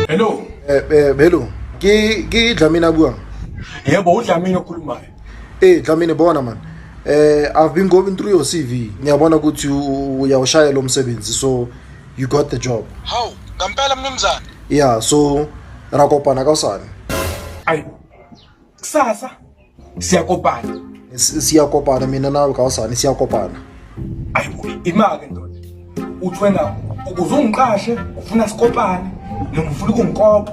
Hello. Hello. Ke Dlamini a buang. Yebo, uDlamini okhulumayo. Eh Dlamini, bona man. I've been going through your CV. Ngiyabona ukuthi uyawushaya lo msebenzi, so you got the job. Hawu, ngempela mnumzane. Yeah, so ra kopana ka hosane. Ayi. Kusasa siyakopana. Siyakopana mina nawe ka hosane, siyakopana. Ayibo, imake ndoda. Uthi wena ukuze ungiqashe ufuna sikopane noma ufuna ukungikopa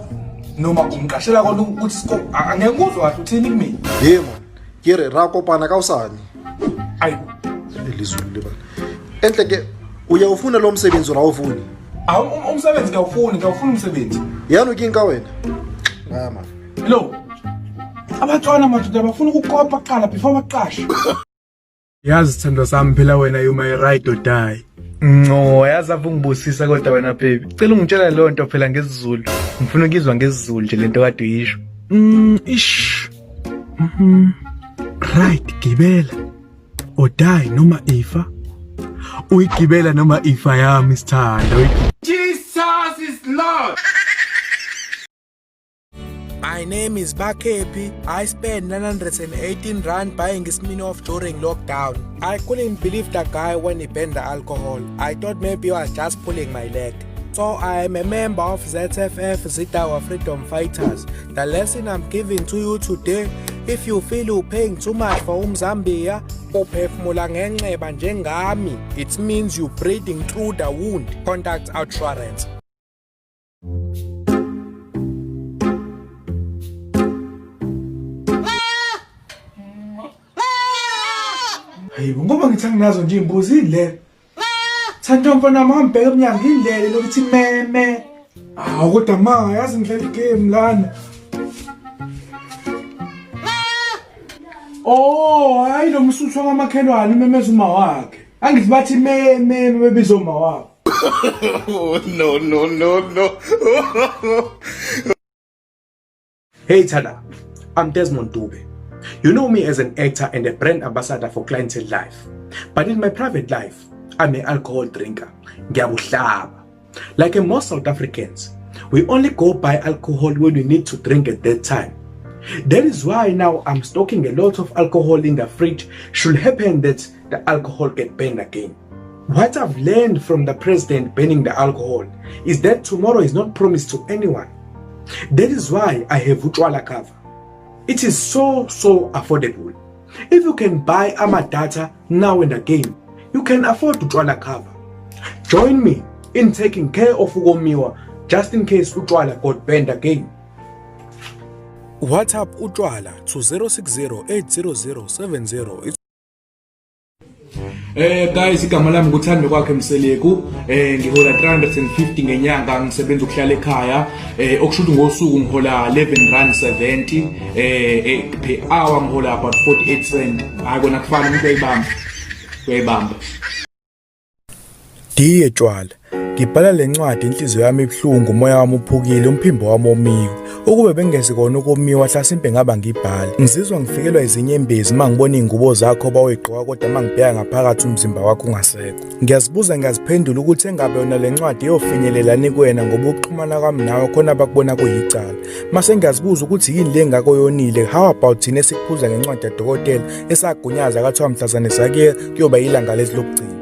noma ungiqashela kona ukuthi sikopa, angeke ngikuzwe kahle uthini kumina. Hey man, ke re ra kopana ka hosane. Ayibo. Elizulu le bana. Enhle ke, uyawufuna lo msebenzi or awufuni? Awu, umsebenzi ngiyawufuna, ngiyawufuna umsebenzi. Yani ukinga wena. Ah man. Hello. Abatswana madoda bafuna ukukopa kuqala before baqashe. Yazi sithandwa sami, phela wena you my ride or die. No, yazi ave ungibusisa kodwa wena baby. Cela ungitshela leyo nto phela ngesiZulu. Ngifuna ukuyizwa ngesiZulu nje lento kade uyisho. Ish. Right, gibela. Or die noma ifa. Uyigibela noma ifa yami sithanda. Jesus is Lord. My name is Bakepi. I spent 918 rand buying Smirnoff during lockdown. I couldn't believe the guy when he banned the alcohol. I thought maybe he was just pulling my leg. So I am a member of ZFF, Zitawa Freedom Fighters. The lesson I'm giving to you today, if you feel you're paying too much for umzambia, uphefumula ngenxeba njengami, it means you're breathing through the wound. Contact Outsurance. Hayibo, ngoba ngithi anginazo nje imbuzi yini le? Thando mfana wami, ngibheke emnyango yini le lokuthi meme. Hawu kodwa ma, yazi ngidlala igame lana. Oh, hayi lo msuthu wamakhelwane umemeza uma wakhe. Angithi bathi meme bebiza uma wabo. No, no, no, no. Hey Tada, I'm Desmond Dube. You know me as an actor and a brand ambassador for Clientele Life. But in my private life, I'm an alcohol drinker. Ngiyabuhlaba. Like most South Africans, we only go buy alcohol when we need to drink at that time. That is why now I'm stocking a lot of alcohol in the fridge should happen that the alcohol get banned again. What I've learned from the president banning the alcohol is that tomorrow is not promised to anyone. That is why I have Utshwala cover. It is so, so affordable. If you can buy ama data now and again, you can afford Utshwala cover. Join me in taking care of ukomiwa just in case Utshwala got banned again. WhatsApp Utshwala to 060 800 70. Guys, igama lami nguThando kwakhe Mseleku. Ngihola 350 ngenyanga, ngisebenza ukuhlala ekhaya. Okusho ukuthi ngosuku ngihola 11 rand 70, per hour ngihola about 48 cent. Hayi kona kufana, umuntu uyayibamba. Uyayibamba. Dear Tshwala, ngibhala le ncwadi inhliziyo yami ibuhlungu, umoya wami uphukile, umphimbo wami omiwe. Ukube bengingezikona ukomiwa hlasimpe ngaba ngibhala. Ngizizwa ngifikelwa izinyembezi uma ngibona iy'ngubo zakho bawuyigqoka, kodwa uma ngibheka ngaphakathi umzimba wakho ungasekho. Ngiyazibuza ngiyaziphendula ukuthi engabe yona le ncwadi iyofinyelelani kuwena, ngoba ukuxhumana kwami nawe khona abakubona kuyicala. Mase ngiyazibuza ukuthi yini le ngako yonile, how about thina esikuphuza ngencwadi yadokotela esagunyaza kathiwa mhlazane sakuye kuyoba ilanga lesi lokugcina.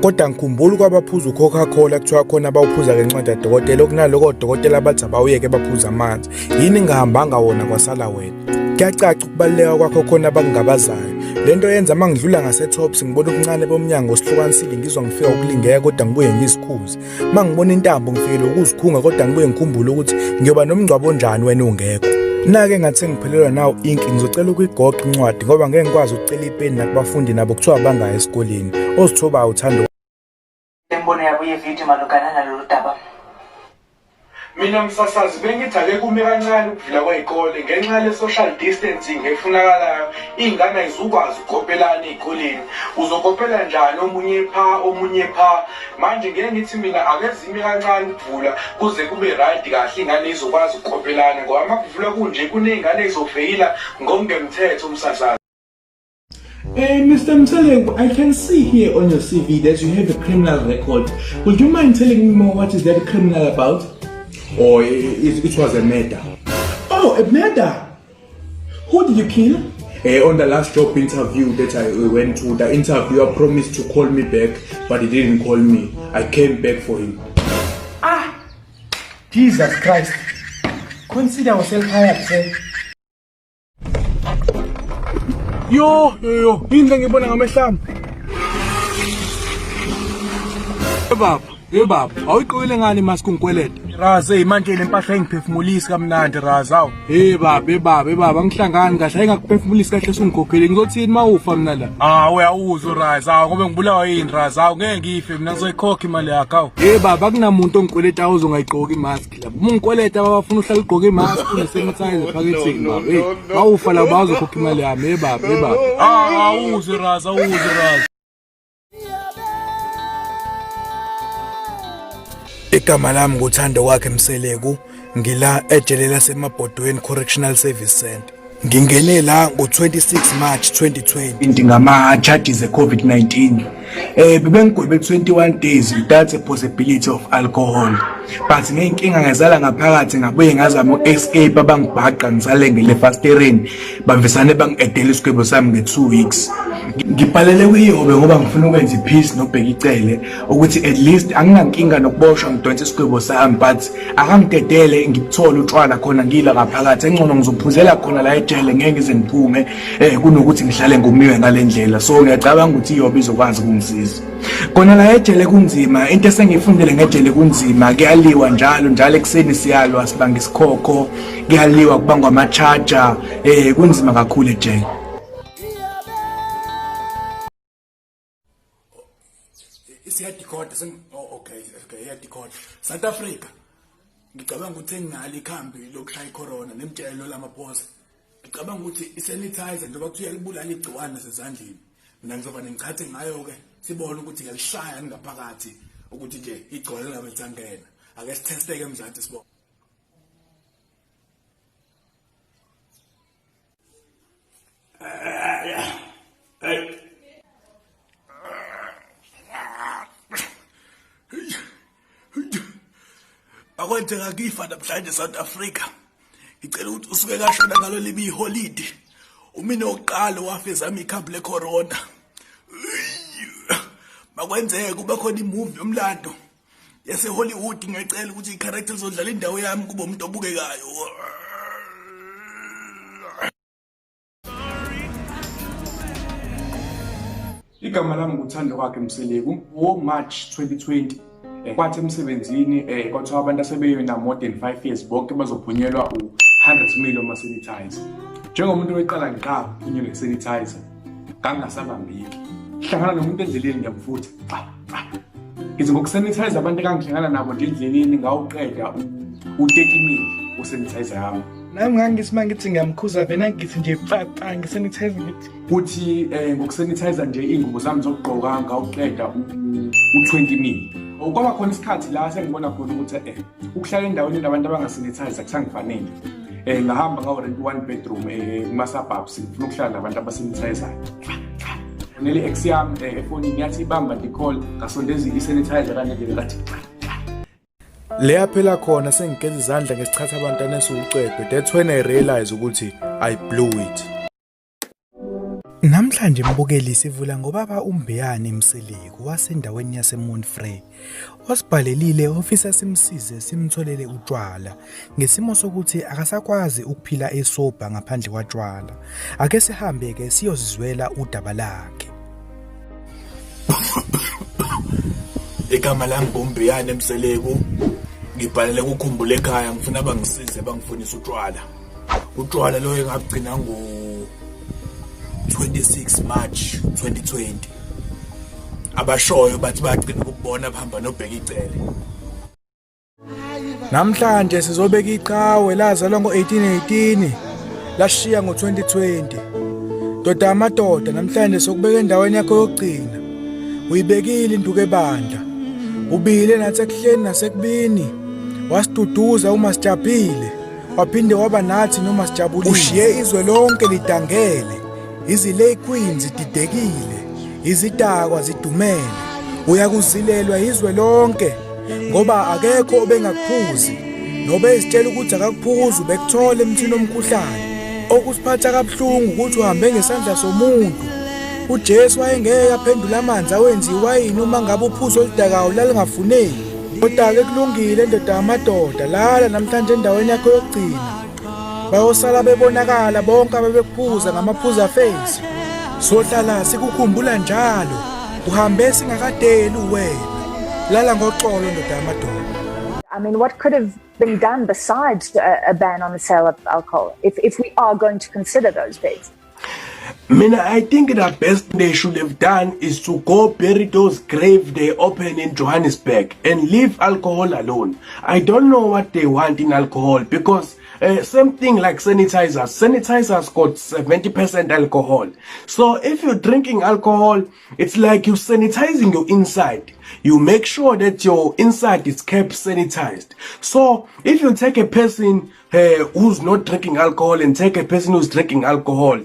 Kodwa ngikhumbula kwabaphuza uCoca-Cola kuthiwa khona abawuphuza ngencwadi yadokotela, okunaloko odokotela bathi abawuyeke baphuza amanzi. Yini ngingahambanga wona kwasala wena? Kuyacaca ukubaluleka kwakho khona abakungabazayo. Le nto yenza uma ngidlula ngase-Tops ngibona ubuncane bomnyango osihlukanisile, ngizwa ngifika ukulingeka kodwa ngibuye ngizikhuze. Uma ngibona intambo ngifikele ukuzikhunga kodwa ngibuye ngikhumbule ukuthi ngiyoba nomngcwabo onjani wena ungekho. Nake ngathi sengiphelelwa nawo inki, ngizocela ukuyigoqa incwadi ngoba ngeke ngikwazi ukucela ipeni nakubafundi nabo kuthiwa bangayi esikoleni. Ozithobayo uthando. Imibono yabo yevidiyo malungana nalolu daba. Mina msasazi bengithi ake kume kancane ukuvula kwey'kole ngenxa yale social distancing efunakalayo. Iy'ngane ayizukwazi ukukopelana ey'koleni. Uzokopela njani omunye pha omunye pha? Manje ngeke ngithi mina ake zime kancane ukuvula kuze kube right kahle, iy'ngane izokwazi ukukopelana, ngoba uma kuvulwa kunje kuney'ngane ey'zofeyila ngokungemthetho umsasazi. Mr. Mseleku, I can see here on your CV that you have a criminal record. Would you mind telling me more what is that criminal about? Or it was a murder? Oh, a murder! Who did you kill? On the last job interview that I went to, the interviewer promised to call me back, but he didn't call me. I came back for him. Ah! Jesus Christ. Consider yourself hired, sir. Yo, yo, yo, yini le ngibona ngamehlo ami? Baba, hey baba, awuyiqokile ngani imask ungikwelede? Raza, hey manje le mpahla engiphefumulisi kamnandi Raza awu. Hey baba, hey baba, hey baba, angihlangani kahle, ayingakuphefumulisi kahle sungikhokhele. Ngizothini mawufa mina la? Ah, uyawuzwa Raza, awu ngoba ngibulawa yini Raza, awu ngeke ngife mina ngizoyikhokha imali yakho awu. Hey baba, akunamuntu ongikweleta ozongayigqoka imask. Uma ungikweleta baba funa uhlale ugqoke imask une-sanitizer ephaketheni baba. Hey, bawufa la bazokhokha imali yami. Hey baba, hey baba. Ah, awuzwe Raza, awuzwe Raza. Igama lami nguThando wakhe Mseleku, ngila ejele laseMabhodweni Correctional Service Center. Ngingene la ngo-26 March 2020 ngama-charges e-COVID-19. Bebengigwebe 21 days without a possibility of alcohol. But ngeyinkinga ngezala ngaphakathi ngabuye ngazama uku-escape abangibhaqa ngisalengele efasitereni bamvisane bangi-edela isigwebo sami nge-2 weeks. Ngibhalele kwiyobe ngoba ngifuna ukwenza i-peace noBheki Cele ukuthi at least anginankinga nokuboshwa ngidonse isigwebo sami but akangidedele ngikuthole utshwala khona ngila ngaphakathi engcono ngizophuzela khona la ejele ngeke ngize ngiphume eh kunokuthi ngihlale ngomiwe ngalendlela so ngiyacabanga ukuthi iyobe izokwazi ukungisiza kona la ejele kunzima into esengiyifundile ngejele kunzima kuyaliwa njalo njalo ekuseni siyalwa sibanga isikhokho kuyaliwa kubangwa ama-charger eh kunzima kakhulu ejele. Siyadikhoda oh, okay okay iyadikhoda South Africa. Ngicabanga ukuthi enginalo ikhambi lokushaya icorona nemtshelo lamaphosa. Ngicabanga ukuthi isanitizer njengoba kuthiwa iyalibulala igciwane sezandleni, mina ngizoba nengichathe ngayo-ke sibone ukuthi ngiyalishaya ngaphakathi ukuthi nje igciwane lingabe lisangena. Ake sithesteke eMzansi sibone. Akwenzeka kifa namhlanje South Africa. Ngicela ukuthi usuke kashona ngalo libi iholide. Umina oqala wafeza ikhambi lecorona. Makwenzeke kube khona imovie yomlando yase Hollywood ngiyacela ukuthi i-character izodlala indawo yami kube umuntu obukekayo. Igama lami nguThando kwakhe Mseleku. Ngo-March 2020 kwathi emsebenzini kwathiwa abantu asebeyona more than 5 years bonke bazophunyelwa u-100 mil wama-sanitizer. Njengomuntu oweqala ngiqala ukuphunyelwa i-sanitizer, ngangingasabambeki. Hlangana nomuntu endleleni ngiyamfutha. Cha, cha. Ngithi ngokusanitize abantu engangihlangana nabo nje endleleni ngawuqeda u-30 mil usanitizer yami. Nami ngangithi uma ngithi ngiyamkhuza vena ngithi nje pfa ngisanitize ngithi. Kuthi ngokusanitize nje iy'ngubo zami zokugqoka ngawuqeda u-20 mil. Kwaba khona isikhathi la sengibona khona ukuthi ukuhlala endaweni enabantu abangasanitize akusangifanele. Ngahamba ngawu-rent one bedroom kuma-suburbs ngifuna ukuhlala nabantu abasanitizayo. Nele ex yami efonini yathi ibamba nje call ngasondeza i-sanitizer kanje nje ngathi Leya phela khona sengigeza izandla ngesichatha abantwana esiwucwebhe. That's when I realize ukuthi I blew it. Namhlanje mbukeli sivula ngobaba uMbeyane Mseleku wasendaweni yaseMount Frere. Osibhalelile ofisa simsize simtholele utshwala ngesimo sokuthi akasakwazi ukuphila esobha ngaphandle kwatshwala. Ake sihambe ke siyozizwela udaba lakhe. Igama lami nguMbiyane Mseleku. Ngibhalele kukhumbula ekhaya ngifuna bangisize bangifunise utshwala. Utshwala lo engabugcina ngo 26 March 2020. Abashoyo bathi bagcina ukubona behamba noBheki Cele. Namhlanje sizobeka iqhawe lazalwa ngo-1818 lashiya ngo-2020. Ndoda amadoda namhlanje sokubeka endaweni yakho yokugcina. Uyibekile induku ebandla. Ubile nathi ekuhleni nasekubini. Wasiduduza uma sijabhile. Waphinde waba nathi noma sijabulile. Ushiye izwe lonke lidangele. Izilay queens zididekile, izidakwa zidumele. Uyakuzilelwa izwe lonke ngoba akekho obengakuphuzi. Nobe ezitshela ukuthi akakuphuzi ubekuthola emthini omkhuhlane. Okusiphatha kabuhlungu ukuthi uhambe ngesandla somuntu. UJesu wayengeke aphendule amanzi awenze iwayini uma ngabe uphuzo oludakayo lalingafuneki. Kodwa-ke kulungile ndoda yamadoda, lala namhlanje endaweni yakho yokugcina. Bayosala bebonakala bonke ababekuphuza ngamaphuza face. Sohlala sikukhumbula njalo, uhambe singakadeli wena. Lala ngoxolo ndoda yamadoda. I mean, what could have been done besides a ban on the sale of alcohol, if we are going to consider those beds? Mina, I think the best they should have done is to go bury those grave they open in Johannesburg and leave alcohol alone. I don't know what they want in alcohol because same thing like sanitizers. Sanitizers got 70% alcohol. So if you're drinking alcohol, it's like you're sanitizing your inside. You make sure that your inside is kept sanitized. So if you take a person who's not drinking alcohol and take a person who's drinking alcohol,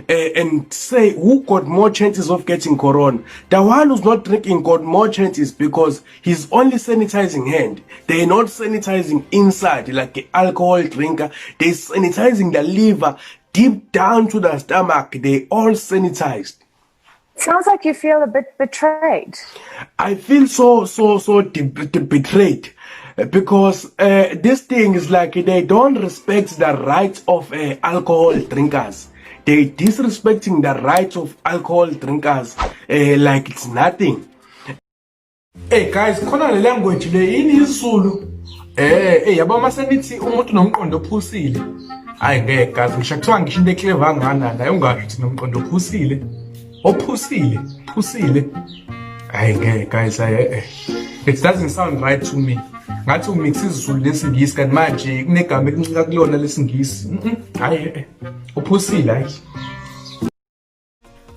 and say who got more chances of getting corona, the one who's not drinking got more chances because he's only sanitizing hand. They're not sanitizing inside like the alcohol drinker. They're sanitizing the liver deep down to the stomach. They all sanitized. Sounds like you feel a bit betrayed. I feel so so so betrayed because this thing is like they don't respect the rights of alcohol drinkers. They disrespecting the rights of alcohol drinkers like it's nothing. Hey guys, khona le language le yini, isiZulu? Yabo mase nithi umuntu nomqondo ophusile. Hayi ngeke guys, ngisho kuthiwa ngisho into eclever kangakanani, hayi ungasho ukuthi nomqondo ophusile. Ophusile, phusile. Hayi ngeke guys, hayi eh. It doesn't sound right to me. Ngathi umix isiZulu nesiNgisi kanti manje kunegama elincika kulona lesingisi. Hayi eh. Uphusile hayi.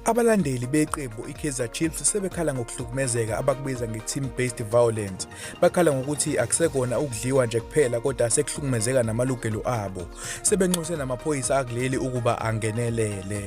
Abalandeli beqembu iKaizer Chiefs sebekhala ngokuhlukumezeka abakubiza nge-team based violence. Bakhala ngokuthi akusekona ukudliwa nje kuphela kodwa sekuhlukumezeka namalungelo abo. Sebenxuse namaphoyisa akuleli ukuba angenelele.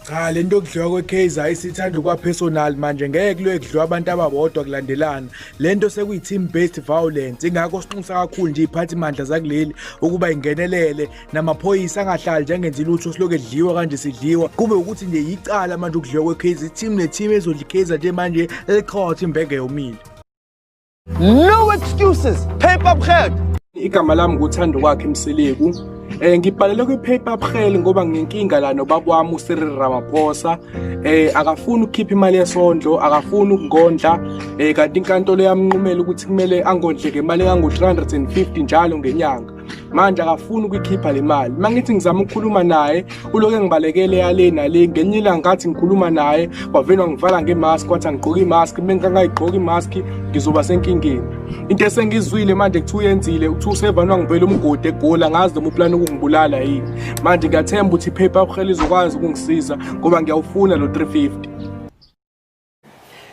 Cha, lento yokudliwa kweKaizer isithanda kwa personal manje, ngeke kuloye kudliwa abantu ababodwa kulandelana. Lento sekuyi team based violence, ingakho sinxusa kakhulu nje iphathi mandla zakuleli ukuba ingenelele namaphoyisa angahlali njengenza lutho siloke edliwa kanje sidliwa, kube ukuthi nje yicala manje ukudliwa kweKaizer, team ne team ezodla iKaizer nje manje elikhotha imbenge yomile. No excuses. Pay up geld. Igama lami nguThando kwakhe Mseleku. Ngibhalele kwi-paper Bhele ngoba nginenkinga la nobaba wami uCyril Ramaphosa. Akafuni ukukhipha imali yesondlo, akafuni ukungondla, kanti inkantolo yamnqumela ukuthi kumele angondle ngemali engango-350 njalo ngenyanga. Manje akafuni ukuyikhipha le mali. Mangithi ngizama ukukhuluma naye, uloke ngibalekele yale nale. Ngelinye ilanga ngathi ngikhuluma naye, wavele wangivala ngemask, wathi angigqoke imask, mengingayigqoki imask ngizoba senkingeni. Into esengizwile manje kuthiwa uyenzile, kuthiwa usevane wangivela umgodi eGoli, angazi noma uplana ukungibulala yini. Manje ngiyathemba ukuthi ipaper Bhele izokwazi ukungisiza ngoba ngiyawufuna lo 350.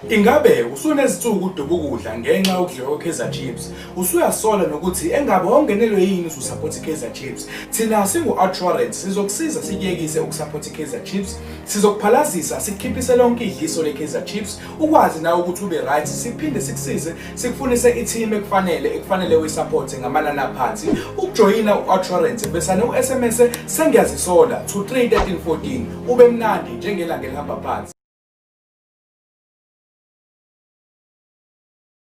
Ingabe usunezinsuku uduba ukudla ngenxa yokudliwa kwe-Kaizer Chiefs? Usuyasola nokuthi engabe wawungenelwe yini ususupport i-Kaizer Chiefs? Thina singu-Outsurance sizokusiza sikuyekise ukusupport i-Kaizer Chiefs. Sizokuphalazisa sikukhiphise lonke idliso le-Kaizer Chiefs ukwazi nawe ukuthi ube right, siphinde sikusize sikufunise i-team ekufanele uyisupport ngamanani aphansi. Ukujoyina u-Outsurance besane u-SMS sengiyazisola to 3 13 14 ube mnandi njengelanga elihamba phansi.